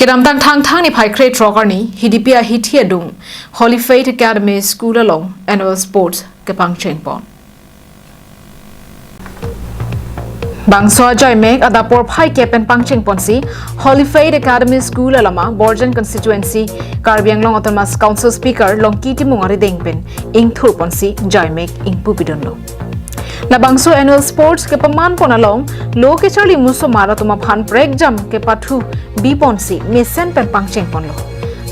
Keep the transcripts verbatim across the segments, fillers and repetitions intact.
Kedamtang Thangthang niphai krethrok arni, Hidipi ahithi adung Holy Faith Academy School along annual sports kepangchengpon. Bangso ajaimek adap porphai kep pen pangchengponsi Holy Faith Academy School alama Borjan Constituency Karbi Anglong Autonomous Council Speaker Longki Timung arideng pen ingthurponsi jaimek ingpupidunlo. Labangso annual sports kepamanpon along lo kecharli osomar atum aphan prekjam kepathu biponsi mesen pen pangchengponlo.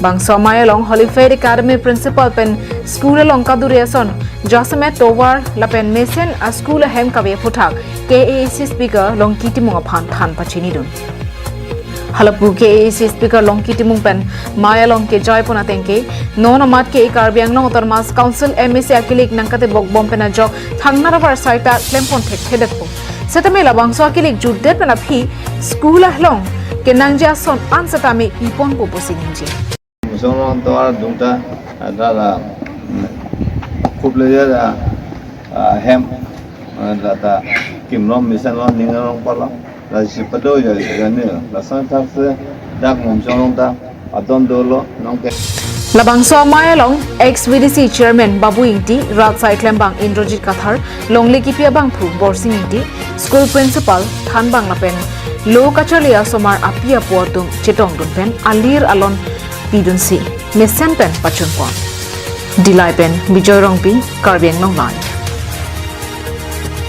Bangso amei along Holy Faith Academy Principal pen school along kaduri ason Jasemet Tovar lapen mesen a school ahem kave aphuthak K A A C Speaker Longki Timung aphan than pachinidun. Halapu K A A C Speaker Longki Timung pen mei along kejaipon ateng ke, non amat ke Karbi Anglong Autonomous Council M A C akilik nangkatebok bom pen ajok thangnar avar saita klempon thekthedetpo. Setame labangso akilik jutdet pen aphi school along kenangji ason an setame iponpo pusi ningje. Mosong along tovar adung ta, ada la, mm, khup le ya la, ah, hem, ah, la ta kimlom mesen lo ning along palo, la si pado ya ya ne, lason thakse dak Mumsong along ta adon dolo, nong ke. Labangso amei along ex V D C Chairman Babu Ingti, Rat Saiklembang Indrajit Kathar, longle kipi abangphu Borsing Ingti, school principal thanbang lapen lo kacharli asomar api apo atum chetongdun pen alir alon pidunsi mesen pen pachunpon. Dillai pen Bijoy Rongpi, Karbi Anglong Live.